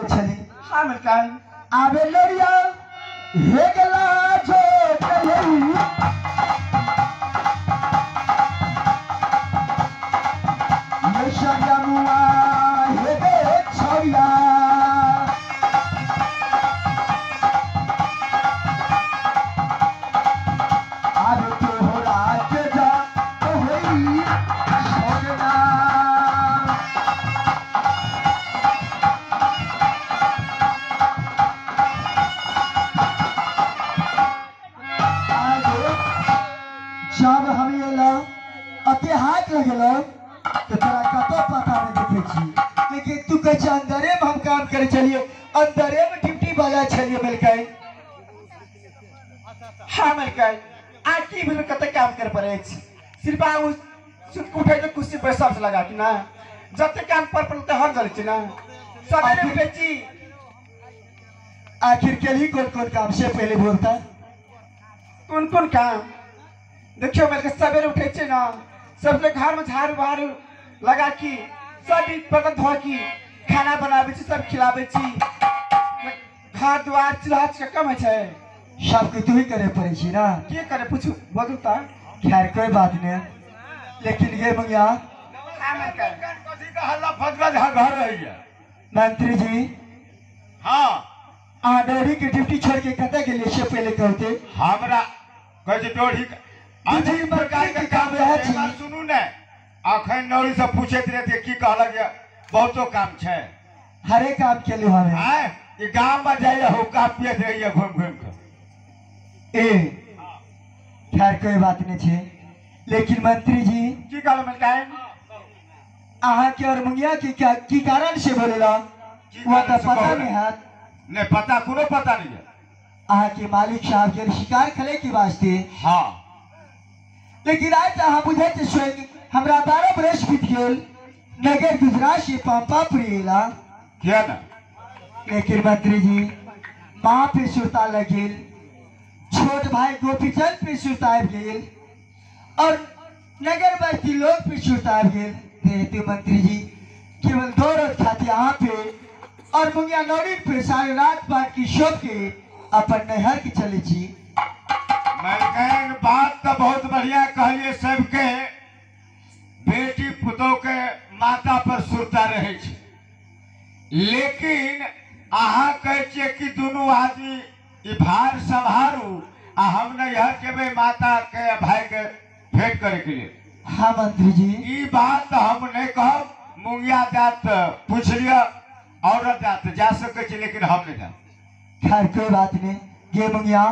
छली। हाँ मलकाइन। आबे लड़िया हे गला जो कही ये शर्मुआ हे गे छड़िया आबे तोहरा के जा होई सोगना। जब हम एलहुँ अते हाथ लगेलहुँ तो तोरा कतौ पता नहीं देखे छी, लेकिन तू कहै छ अंदरे में हम काम करे छलिए, अंदरे में ड्यूटी वाला छलिए मलकाइन। हाँ मलकाइन, आ की भेल कते काम करे पड़ै छै, सिर्फ आ सुत के उठै तऽ कुर्सी पर सबसँ लगा कि ना, जते काम पर पड़ल तऽ हम जरै छी ना, सबेरे उठै छी। आखिर केलही कोन कोन काम से पहले बोलता? कोन कोन काम देखियो मलके, सवेरे उठै छै ना, सबसे घर में झाड़ू बहारू लगा की सब बर्तन धो की खाना बनाबै छी, सब खिलाबै छी, घर द्वार चूल्हा चौका कम होइ छै। सबके तू ही करे पड़ै छी ना? के करे पूछू बदू तऽ। खैर कोई बात नहीं, लेकिन ये मंगिया कथी के हल्ला फजबज घर रहैया। मंत्री जी। हाँ अहाँ डोरी के ड्यूटी छोड़ के कतऽ गेलियै से पहले कहते। हमरा कहै छै डोरी अनेक प्रकार के काम रहै छी। सुनू ने, अखन नौरी से पूछैत रहते की कहलक जे बहुतो काम छै, हरेक काम केलहुँ हमे। आँय ई गाम में जाइए हुक्का पियत रहिए घुमि घुमि के। ए खैर कोई बात नहीं छै, लेकिन मंत्री जी की कहलहुँ मलकाइन? अहाँ के और मुंगिया के क्या की कारण से बोलेला वो तो पता नहीं है। नहीं पता, कोनो पता नहीं है। अहाँ के मालिक साहब के शिकार खेले के वास्ते। हाँ लेकिन आज अहाँ बुझै छी स्वयं हमरा 12 बरस बीत गेल नगर गुजरात से पंपापुरी एला। किया ना? लेकिन मंत्री जी माँ पे सुरता लग गेल, छोट भाई गोपीचंद पे सुरता आबि गेल और नगर बस्ती लोग पे सुरता आबि गेल। हेतु मंत्री जी केवल 2 रोज खातिर अहाँ पे और मुंगिया नौरी पे सारे रात पाट की शोभ के अपन नैहर के चले छी। मलकाइन बात तो बहुत बढ़िया कहलिए, सबके बेटी पुतोह के माता पर सुरता रहे छै, लेकिन अहाँ कहै छियै कि दुनू आदमी ई भार सम्हारू आ हम नैहर जेबै माता के भाई के भेंट करे के लिए। हाँ मंत्री जी ई बात हम नहीं कहब, मुंगिया जात पूछ लिअ, औरत जात जा सकै छै, लेकिन हम नहीं जाब। खैर कोई बात नहीं। गे मुंगिया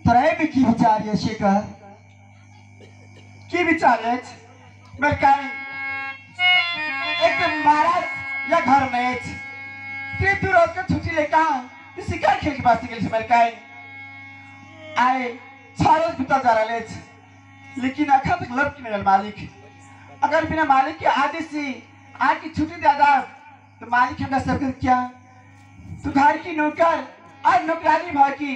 तोरा में की विचार ये से कह? की विचार अछि मलकाइन? एक महाराज या घर में अछि, सिर्फ 2 रोज के छुट्टी ले कहाँ शिकार खेल के वास्ते गेल छै मलकाइन। आए 6 रोज बीतल जा रहल अछि, लेकिन अखन तक लौट के नहि आयल मालिक। अगर बिना मालिक के आदेश से आज की छुट्टी दे दा तो मालिक हमरा सबके क्या तू घर की नौकर और नौकरानी भाई की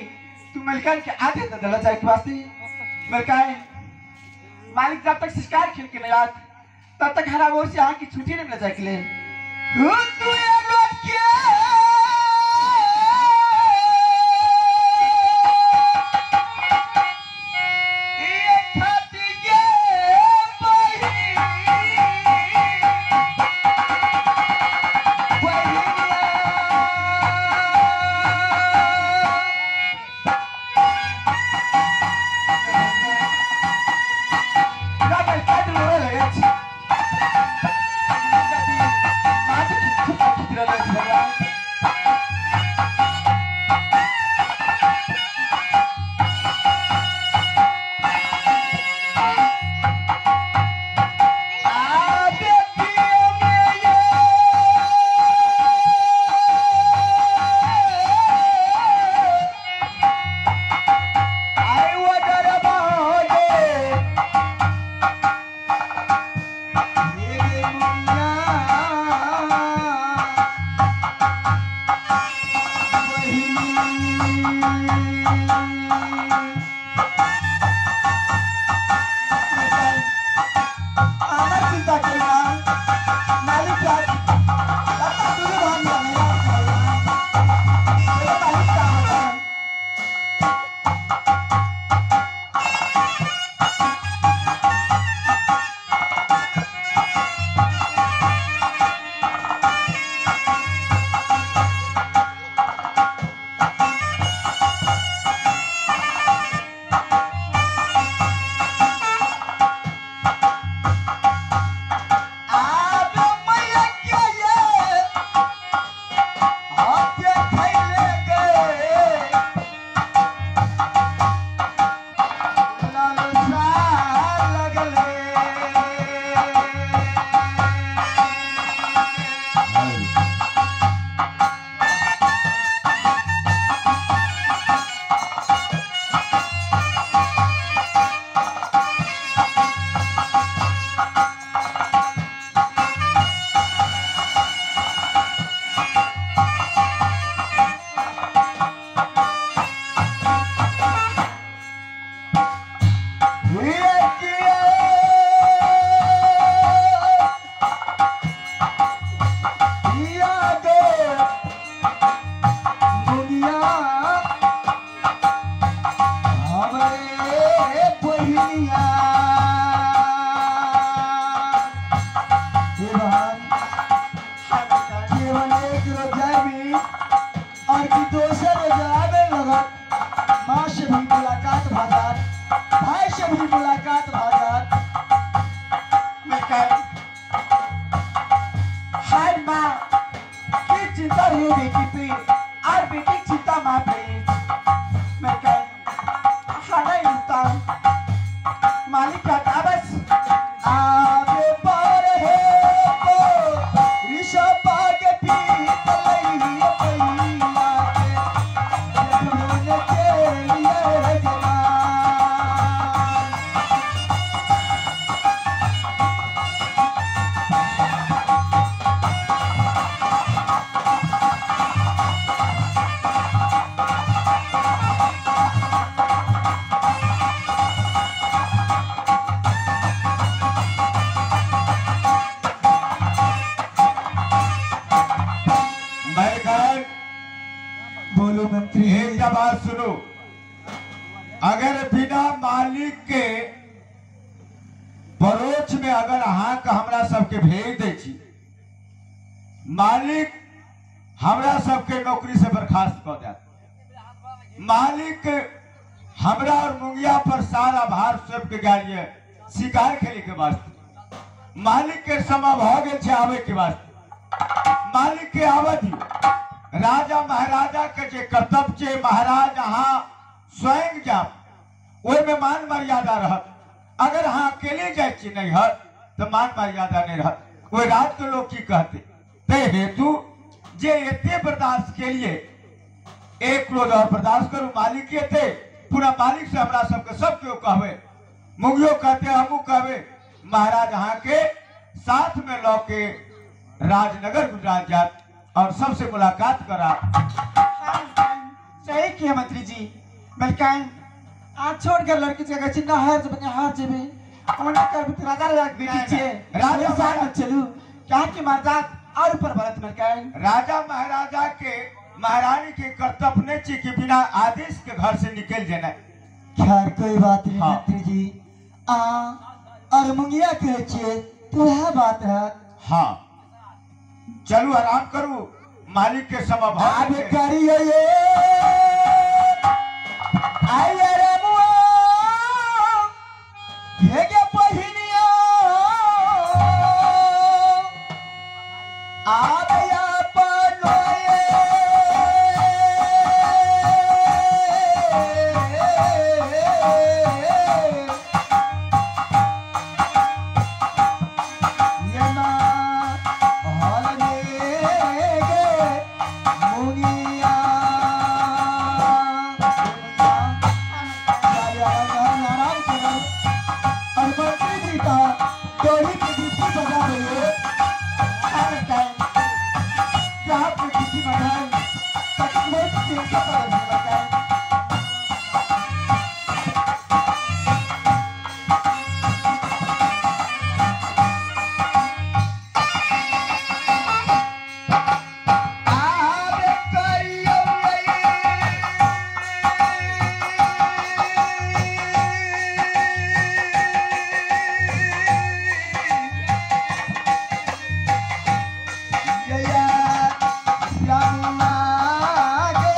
तू मलकाइन के आदेश दे दिला जाए के वास्ते। मलकाइन मालिक जब तक शिकार खेल के नहीं आत तब तक हरा ओर से यहाँ की छुट्टी नहीं मिल जाए के लिए। तू ये के Thank you. चिंता रही बेटी पे और बेटी की चिंता माँ पे मैं कह खाना ही होता मालिक का बस आवे पर है को ऋषभ के पीतल पैया के देखने के लिए जमा। बोलो मंत्री एक बात सुनो, अगर बिना मालिक के परोक्ष में अगर अहाँ के हमरा सबके भेज दै छी, मालिक हमरा सबके नौकरी से बर्खास्त कऽ देत। मालिक हमरा और मुंगिया पर सारा भार सौंप के गेल ये शिकार खेले के वास्ते। मालिक के समय भऽ गेल छै आबै के वास्ते, मालिक के आबऽ दियौ। राजा महाराजा के जे कर्तव्य छै, महाराज अहाँ स्वयं जाब, ओहिमे मान मर्यादा रहत। अगर अहाँ अकेले जाइ छी नैहर तऽ मान मर्यादा नहीं रहत, ओहि राज के लोग की कहते। ते हेतु जे एते बर्दाश्त के लिए एक रोज और बर्दाश्त करू, मालिक एते पूरा मालिक से हमरा सबके सब केओ कहबै, मुंगियो कहते हमहूँ कहबै, महाराज अहाँ के साथ में लऽ के राजनगर गुजरात जात और सबसे मुलाकात करा। सही किया मंत्री जी। बल्कि आज छोड़ कर लड़की के अगर चिन्ह हार जबे हार जेबे ओना कर भी राजा राजा बेटी छे राजा साथ में चलू क्या कि मर्दात और ऊपर भरत मलकाइन। राजा महाराजा के महारानी के कर्तव्य नहीं छी कि बिना आदेश के घर से निकल जाना। खैर कोई बात नहीं। हाँ। मंत्री जी आ और मुंगिया के छिए तो वह बात है। हाँ चलू आराम करू, मालिक के समय भऽ आब गेल छै। करिए ये आइए रे मुआ हेगे पहिनिया आबया पनोए यमा हल गे मुनिया आराम करो। और मंत्री जी का डोरी की ड्यूटी बजा रही है। जहाँ पे किसी बधाई तक बहुत चिंता कर रही है। आबे करियो ये या श्यामा गे।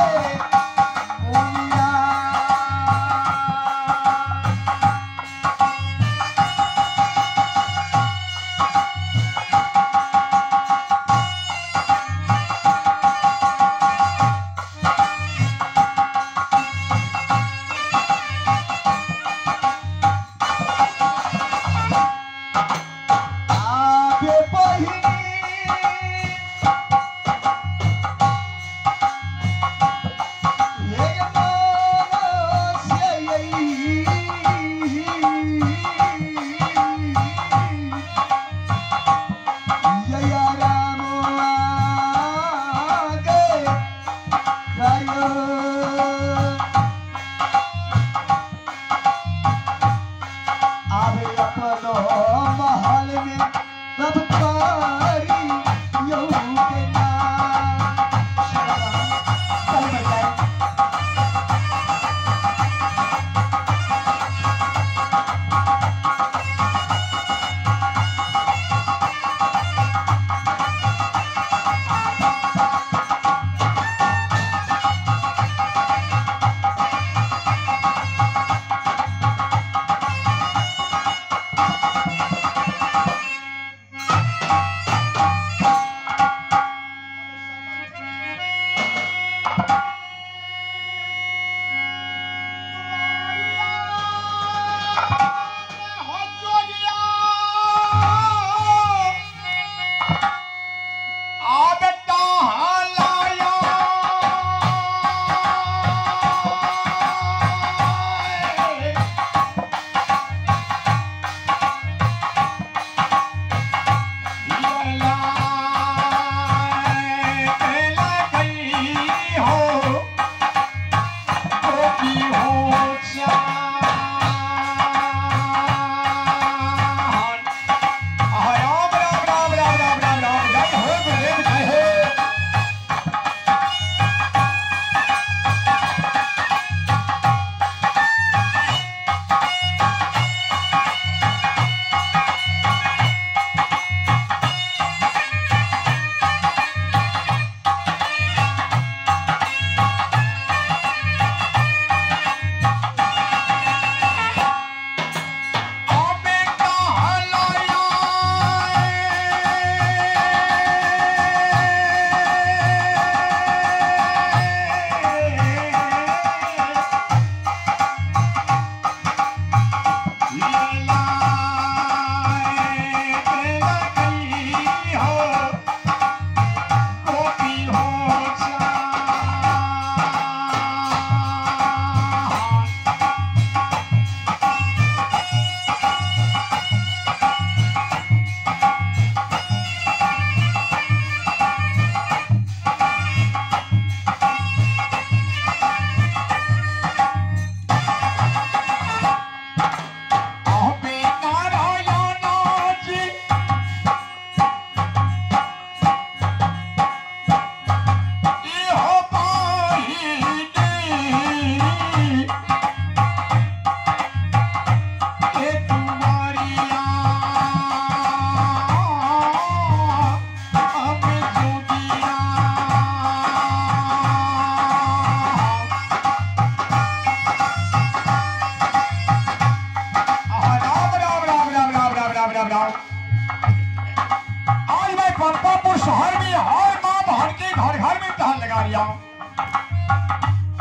पधारिया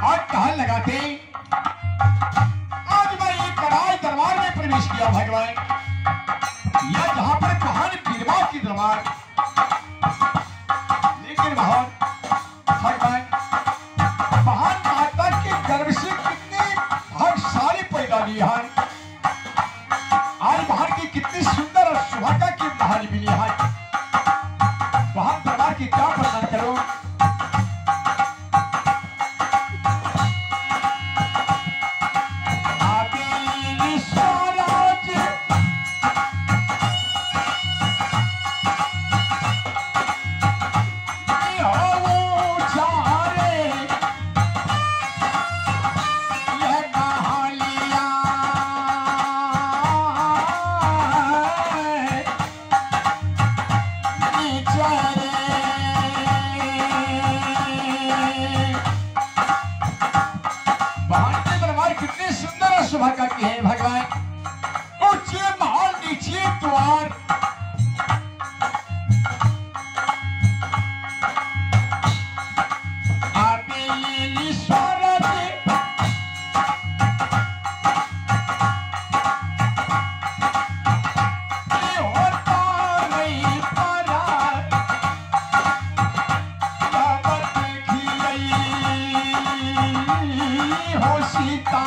और टहल लगाते आज मैं एक कराय दरबार में प्रवेश किया भगवान। यह जहां पर महान बीरबा की दरबार, लेकिन महान भगवान महान माता के गर्भ से कितने भाग्यशाली पैदा हुए हैं। आज महान की कितनी सुंदर और सुहागा की महान मिली है। महान दरबार की क्या पसंद करो। भगवान ऊंचे महल नीचे द्वार, सीता